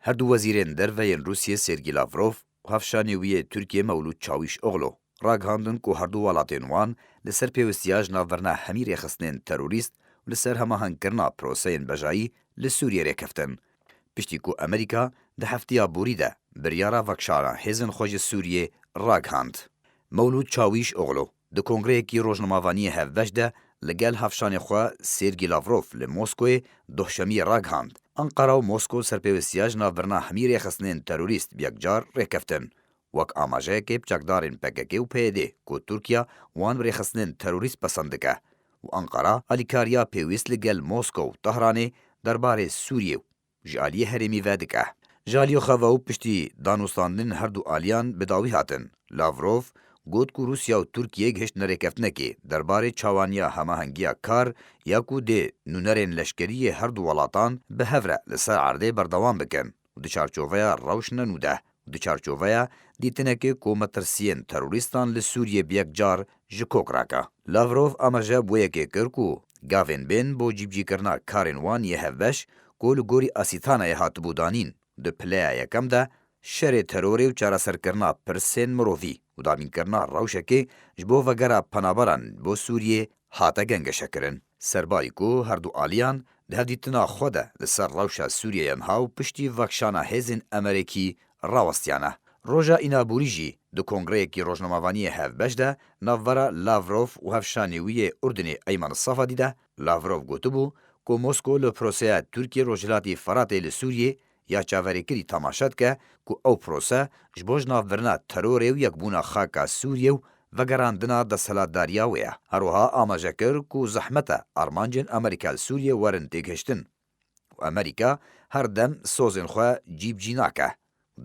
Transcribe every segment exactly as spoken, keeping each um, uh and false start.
Her du wezîrên derve yên Rûsiyê Sergî Lavrov û hevşanê wî yê Tirkiyê Mewlûd Çawîşoglu ragihandin ku her du welatên wan li ser pêwistiya ji navbirina hemî rêxistinên terorîst û li ser hemahengkirina proseyên bejayî li Sûriyê rêkeftin. Piştî ku Amerîka di heftiya borî de biryara vekişana hêzên xwe ji Sûriyê ragihand. Mewlûd Çawîşoglu di kongreyekî rojnamevaniyê hevbeş de li gel hevşanê xwe Sergî Lavrov li Moskoyê dohşemiyê ragihand, Anqara û Mosko ser pêwistiya ji navbirina hemî rêxistinên terorîst bi yekcar rêkeftin. Wek amajeyekê bi çekdarên P K K û P Y D ku Tirkiye wan bi rêxistinên terorîst pesend dike û Anqara alîkariya pêwîst li gel Mosko û Tehranê derbarê Sûriyê û ji aliyê herêmî ve dike. Ji aliyê xwe ve û piştî danûstandinên her du aliyan bi dawî hatin, Lavrov got ku Rûsya û Tirkiye gihiştine rêkeftinekê derbarê çawaniya hemahengiya kar ya ku dê nûnerên leşkerî yê her du welatan bi hev re li ser erdê berdewam bikin û di çarçoveya rewşine nû de û di çarçoveya dîtinekê ku metirsiyên terorîstan li Sûriyê bi yek car ji kok rake. Lavrov amaje bi wê yekê kir ku gavên bên bo cîbicîkirina karên wan yê hevbeş ku li gorî Asîtanayê hatibû danîn, di pileya yekem de şerê terorê û çareserkirina pirsên mirovî û dabînkirina rewşekê ji bo vegera penaberan bo Sûriyê hate gengeşekirin. Serbarî ku her du aliyan di hevdîtina xwe de li ser rewşa Sûriyeyê niha û piştî vekişana hêzên Amerîkî rawestiyane. Roja Înaborî jî di kongreyekî rojnamevaniyê hevbeş de navbera Lavrov û hevşanê wî yê Urdinê Eyman Safadî de Lavrov gotibû ku Mosko li proseya Tirkiye Rojhilatî Feratê li Sûriyê ya çaverêkirî temaşe dike ku ew prose ji bo ji nav birina terorê û yekbûna xaka Sûriyê û vegerandina desthilatdariya wê ye. Her wiha amaje kir ku zehmet e armancên Amerîka li Sûriyê werin têgihiştin û Amerîka her dem sozên xwe cîbicî nake.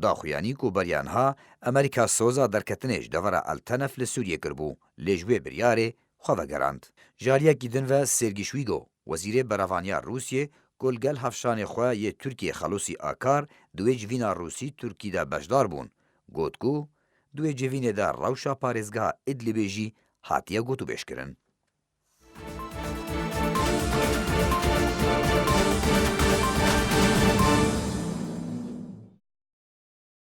Daxuyanî ku beriya niha Amerîka soza derketinê ji devera El Tenef li Sûriyê kiribû, lê ji wê biryarê xwe vegerand. Ji aliyekî din ve Sergî Şwîgo, wezîrê berevaniya Rûsiyê ku li gel hevşanê xwe yê Tirkiyê Xelûsî Akar di wê civîna Rûsî-Tirkî de beşdar bûn, got ku di wê civînê de rewşa parêzgeha Idlibê jî hatiye gotûbêjkirin.